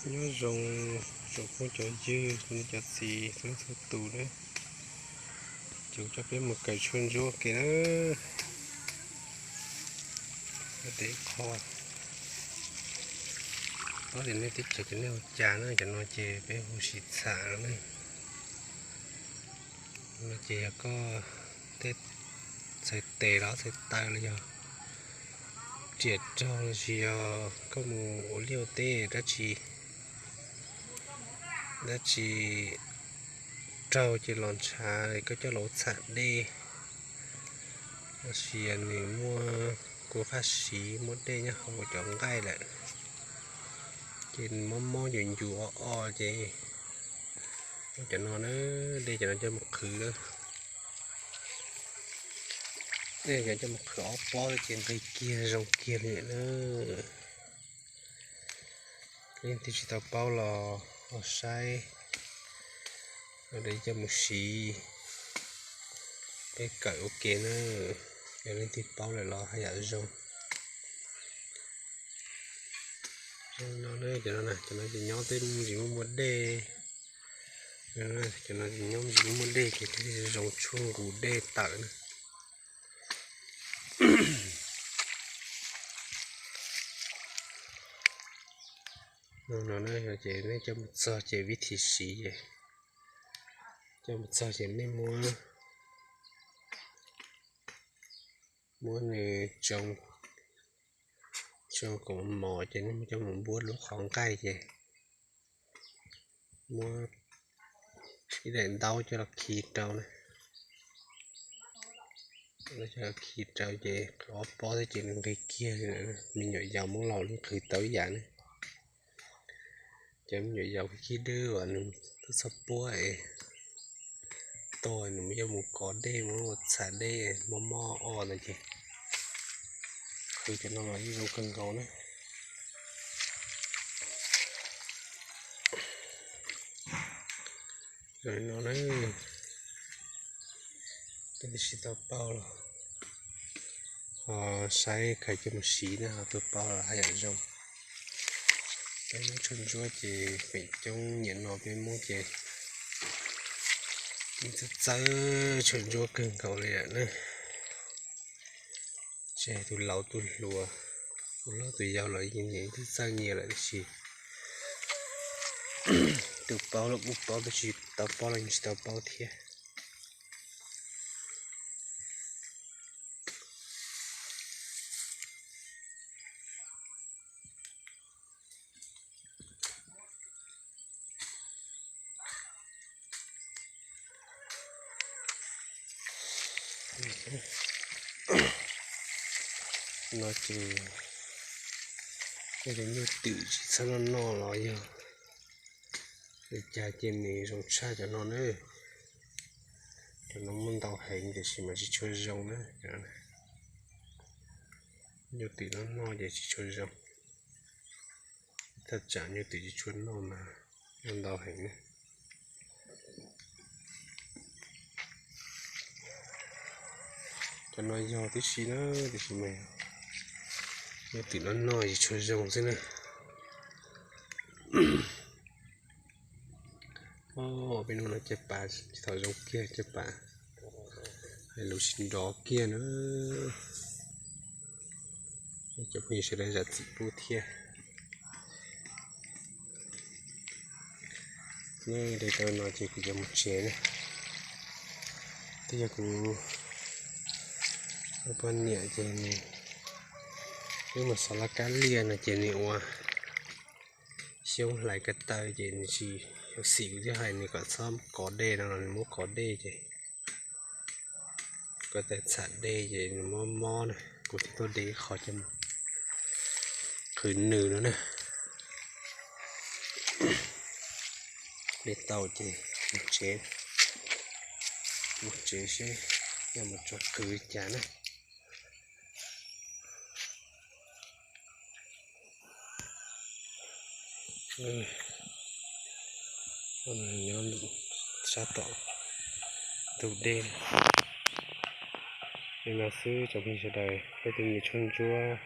Nyob zoo tsoom phooj cov ywg, nej cov txiv txhua leej txhua tus na, ces kuv coj peb mus kawm tshuaj ntsuab ua ke na. Deb qho, paub tias nej teb chaws cov nej hu cas na, cov no ces peb hu siv txham no na. No ces yog koj tej txhais tes los txhais taw los yog riam raug los sis yog koj mus ua liaj ua teb dab tsi, dab tsi raug ces los ntshav koj coj los ua txham dej, los sis yog nws muaj kua faj siv muaj dej nyob hauv cov nqaij lawm, ces mob mob yuav ncuav o o ces cov no na, dej cov no coj mus qhwv na. Dej cov coj mus qhwv ob pob ces nqig kiag zoo kiag li na. Leej twg tsis tau paub los ho saib, ho coj mus siv, peb kawm ua ke na. Yog leej twg paub lawm los haj yam zoo. Cov no ces nyob tej me ntsis muaj muaj dej, cov no ces nyob me ntsis muaj muaj dej ces thiaj li zoo tshuaj nqus dej tawm na. No ces nej coj mus txog ces vib thim siv ces, coj mus txog ces nej muab, muab nws tsoo, tsoo kom mos ces nej coj mus npuab lub qhov nqaij ces muab ib daim ntaub coj los khi rau na. Coj los khi rau ces qhwv ob pob thiab ces nws nqig kiag li. Me nyuam yaus Hmoob laus yeej qhwv tau ib yam ne. Cov me nyuam yaus khib dwb uas nws tub txhob puab es tau nws coj mus kov dej, mus ua txham dej mob mob o no ces qhwv cov no los yeej zoo kawg nkaus na. No na, leej twg tsis tau paub los ho saib kawm coj mus siv na, ho tuaj paub los haj yam zoo. Peb muab tshuaj ntsuab ces feem coob niaj no peb Hmoob ces yeej txawj txawj tshuaj ntsuab kawg nkaus li lawm na. Tsis hais tus laus tus hluas, tus hlob tus yau los yeej txawj txawj nyiam lawm tab sis tus paub los kuj paub, tus tsis tau paub los yeej tsis tau paub thiab. No ces yog tias nyuj twm tsis txhob noj noj los yog li cas ces nws zoo tshaj cov no na. Cov no muaj ntau heev tiam sis mas tsis tshua zoo na. Nyuj twm noj noj ces tsis tshua zoo. Thaj tsam nyuj twm tsis tshua noj mas muaj ntau heev na. Cov no yog tib si na, tiam sis mas nyuj twm noj noj tsis tshua zoo xwb na. Peb hnub no caj pas tsis tau zoo kiag, caj pas hais lus tsis nrov kiag na. Cov phooj ywg sawv daws zam txim pub thiab. Nyob li tau no ces kuv yuav mus tsev na. Twb yog kuv poj niam ces nws wb mus xov laj kab liaj no ces nws ua xyoob hlais ko taw ces nws tsis xim, kuv thiaj hais nws kom txhob kov dej no los nws muab kov dej ces ko taw txham dej ces nws mob mob na, kuv thiaj tuaj de ib qho coj mus qhwv nws no na. De tau ces mus tsev, mus tsev seb yuav mus tso kwv li cas na. Nyob sab tom ntug dej li no xwb tsoom phooj ywg sawv daws, leej twg nyiam tshuaj ntsuab,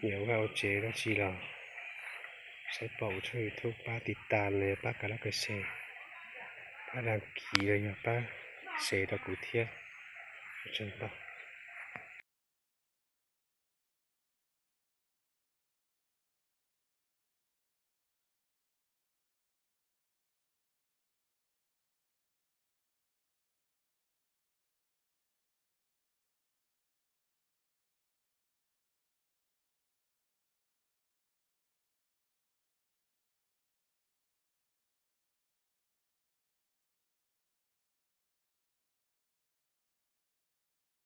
nyiam ua vaj ua tsev dab tsi los Saib pom kuv tshooj YouTube pab tiv tas los yog pab kav laj kav se, pab dag kis los yog pab se rau kuv thiab. Ua tsaug ntau.